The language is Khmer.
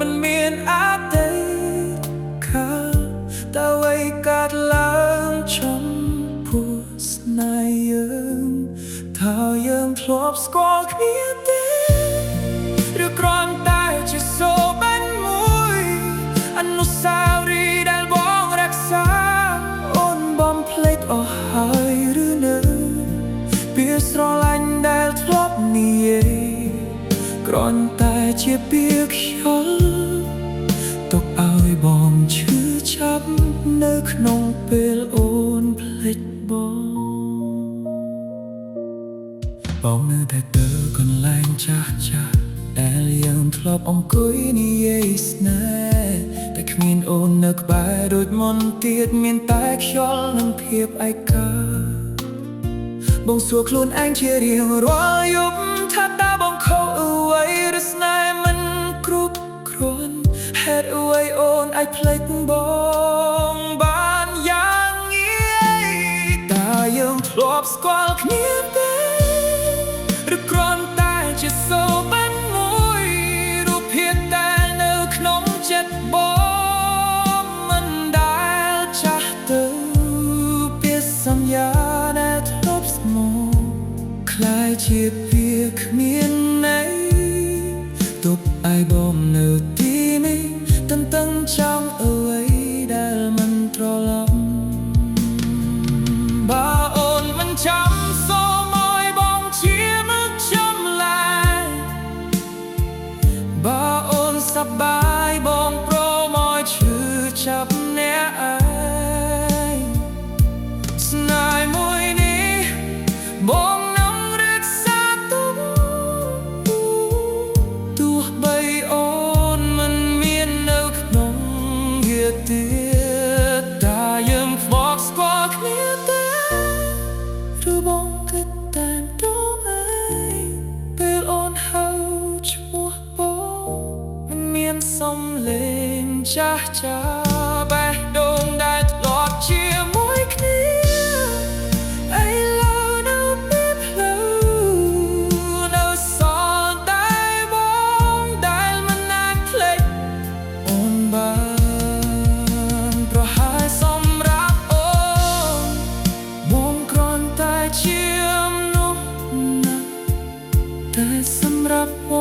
មិនមានអតីតកាលតើអ្វីកើតឡើងចំពោះស្នេហ៍យើងតើយើងធ្លាប់ស្គាល់គ្នាទេឬគ្រាន់តែជាសូបិនមួយអនុស្សាវរីយ៍ដែលបងរក្សាអូនបំភ្លេចអស់ហើយឬនៅ ពាក្យស្រឡាញ់ដែលធ្លាប់និយាយគ្រាន់តែជាពាក្យខ្យល់ទុកឲ្យបងឈឺចាប់នៅក្នុងពេលអូនភ្លេចបងបងនៅតែទៅកន្លែងចាស់ចាស់ដែលយើងធ្លាប់អង្គុយនិយាយស្នេហ៍តែគ្មានអូននៅក្បែរដូចមុនទៀតមានតែខ្យល់និងភាពឯកា បងសួរខ្លួនឯងជារៀងរាល់យប់ថាតើបងខុសអ្វីឬស្នេហ៍មិនគ្រប់គ្រាន់ហេតុអ្វីអូនអាចភ្លេចបងបានយ៉ាងងាយតើយើងធ្លាប់ស្គាល់គ្នាទេឬគ្រាន់តែជាសូបិនមួយរូបភាពតែនៅក្នុងចិត្តបងមិនដែលចាស់ទៅពាក្យសន្យាដែលធ្លាប់ស្មោះ ក្លាយជាពាក្យគ្មានន័យទុកឲ្យបងនៅទីនេះទន្ទឹងចង់អ្វីដែលមិនត្រឡប់បើអូនមិនចាំសូមឲ្យបងជាចម្លែកបើអូនសប្បាយបងព្រមឲ្យឈឺចាប់អ្នកឯងស្នេហ៍មួយនេះ បងនឹងរក្សាទុកទោះបីអូនមិនមាននៅក្នុងវាទៀតតើយើងធ្លាប់ស្គាល់គ្នាទេឬបងគិតតែដងឯងពេលអូនហៅឈ្មោះបងមិនមានសំឡេងចាស់ចាស់បេះដូងដែលធ្លាប់ជាមួយគ្នា ឥឡូវនៅពីផ្លូវនៅសល់តែបងដែលមិនអាចភ្លេចអូនបានប្រហែលសម្រាប់អូនបងគ្រាន់តែជាមនុស្សណាតែសម្រាប់ប